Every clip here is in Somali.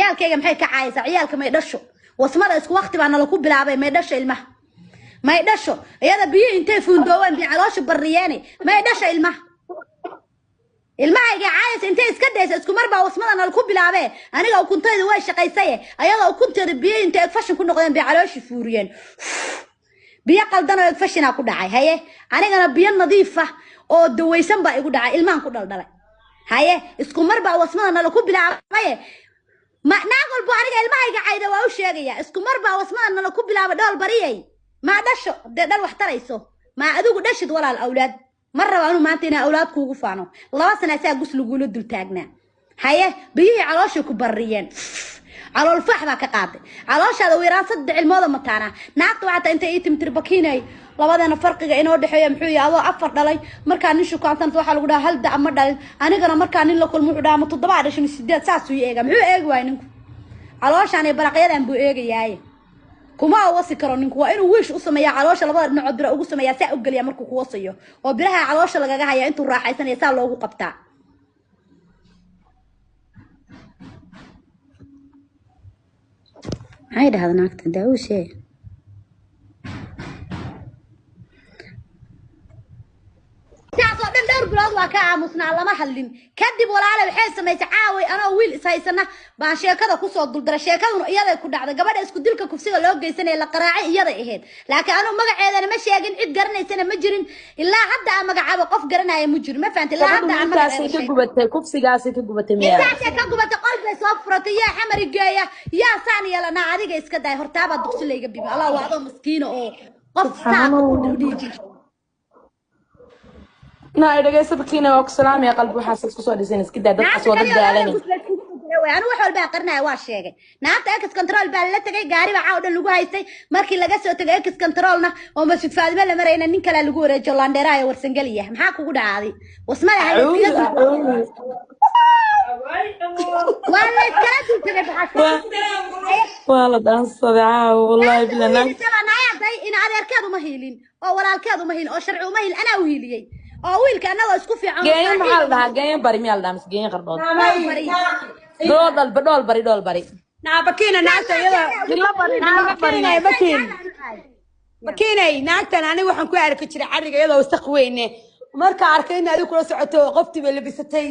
Ciyaalkayga maxay ka caayaysaa? Ciyaalka may dhasho. Wasmada isku waqti baa nala ku bilaabay. May dhasho ilmaha, may dhasho. Iyada biyo intay fuundooween bi caloosha barriyeene. May dhasho ilmaha. Ilmahayga caayaysa intay iska daysa. Isku mar baa wasmada nala ku bilaabee. Aniga ukuntayda way shaqaysaye, ayada ukunteeda biyo intay egfashin ku noqdeen bay calooshii fuuriyeen. Biyo qaldan oo egfashinaa ku dhacay. Haye, anigana biyo nadiif ah oo dawaysan baa igu dhacay, ilmahan ku dhaldhalay. Haye, isku mar baa wasmada nala ku bilaabaye. Ma naag walbo aniga ilmahayga cayda waa u sheegaya, isku mar baa wasmada nala ku bilaabay. Dhool bariyay, maa dhasho dee, dhal wax tarayso. Maa adigu dhashid walaal awlaad? Ma rabo anu maanta inaa awlaad kuugu faano. 2 sana asaa gus lagula dul taagnaa. Haye, biyihii calooshay ku barriyeen, calool faax baa ka qaaday calooshaada. U yaraan 3 ilmooda mataana. Naagta waxaa taa intay ii timtir bakiinay, labadeena farqiga inoo dhexeeya muxuu yahay? Adoo 4 dhalay markaa nin shukaansan waxaa lagu dhahaa hal da ma dhalin. Anigana markaa nin la kulmo wuxuu dhahaa ma 7 dhashay ma 8. Saasuu ii eega. Muxuu eegi waayay ninku? Calooshaan iyo baraqyadan buu eegayaaye. Kuma wasi karo ninku. Waa inuu wiish u sameeyaa, caloosha labada dhinacood bira ugu sameeyaa, saa u geliya markuu ku wasayo, oo biraha caloosha lagaga haya intuu raaxaysanaya saa loogu qabtaa. Maxay dhahda naagta daawushe? Sidaas oo dhan dhowr bilood waa ka aamusnaa, lama hadlin. Kadib walaale waxay samaysay, caaway anoo wiil ishaysana baan sheekada kusoo duldaray. Sheekaduna iyaday ku dhacday. Gabadha isku dilka kufsiga loo geysanaya la qaraacay iyaday ahayd, laakiin anuu magaceedana ma sheegin, cid garanaysana ma jirin. Ilaa hadda aan magacaabo qof garanaya ma jirin. Ma fahamtay? Ilaa Gabadhu hadda aan intaasay magaceeda ka sheegin. gubatay, kufsigaasay ka gubatay miyaa? Intaasay ka gubatay. Qol bay soo furatay. Yaa xamari geeya, yaa saan yeelanaa? Adiga iska daay, hortaabaa duqsi layga bibi. Allah, waa adoo maskiina oo qof saa u dhihi jir. Na dhegeysa Bakiina, waa ku salaamaya qalbi. Waxaas isku soo dhisan iska daa, dadkaas Naagta waa dad kaliya daalani. Anu wax walba aqrinaya waa sheegay. Naagta ex control baa lala tegay, gaari baa caaw dhan lagu haystay. Markii laga soo tegay ex controlna oo Masjid Faadime la marayna, nin kalaa lagu wareejo, landheeraha ee Warsangeliya. Maxaa kugu dhacaaday? Wasmada Acuudu halayskaga acuudu. Waa la iskala dul tegay baxasho. Waa la dhaansaday caawa, wallahi Naagta bila u naag hiilisaba naayaday. In adeerkeed uma hiilin oo walaalkeed uma hiilin oo sharci uma hiilin, anaa u hiiliyey oo wiilka annagoo isku fiican oo Geeyo maxaa la saaxiib dhahaa? Geeyo bari miyaa la dhahaa mise geeyo qardhood? Dhool bari. Dhool dalba, dhool bari, dhool bari. Naa Bakiina, naagta iyada Dilo bari, dilo bari. Bakiinay, Bakiin, Bakiinay, naagtan aniga waxaan ku arki jiray carriga iyadoo wasaq weyne. Marka arkay in adigu kula socoto, qoftii bay labisatay,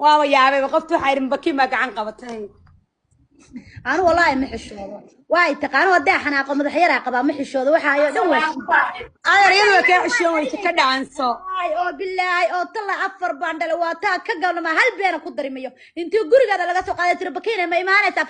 waaba yaabayba. Qofti waxaa idhi Bakiin baa gacan qabatay. Anu wallaahi ma xishoodo, waay taqaano. Haddaa xanaaqo madax yaraa qabaa, ma xishoodo. Waxa ayoo dhan waa Adeer, iyadu waa kaa xishoon weyse, ka dhacanso. Ay oo bilaahi oo talla, 4 baan dhalay. Waa taa ka gabnama, hal beena ku darimayo. Intii gurigeeda laga soo qaaday tiri Bakiina ma imaanaysaa?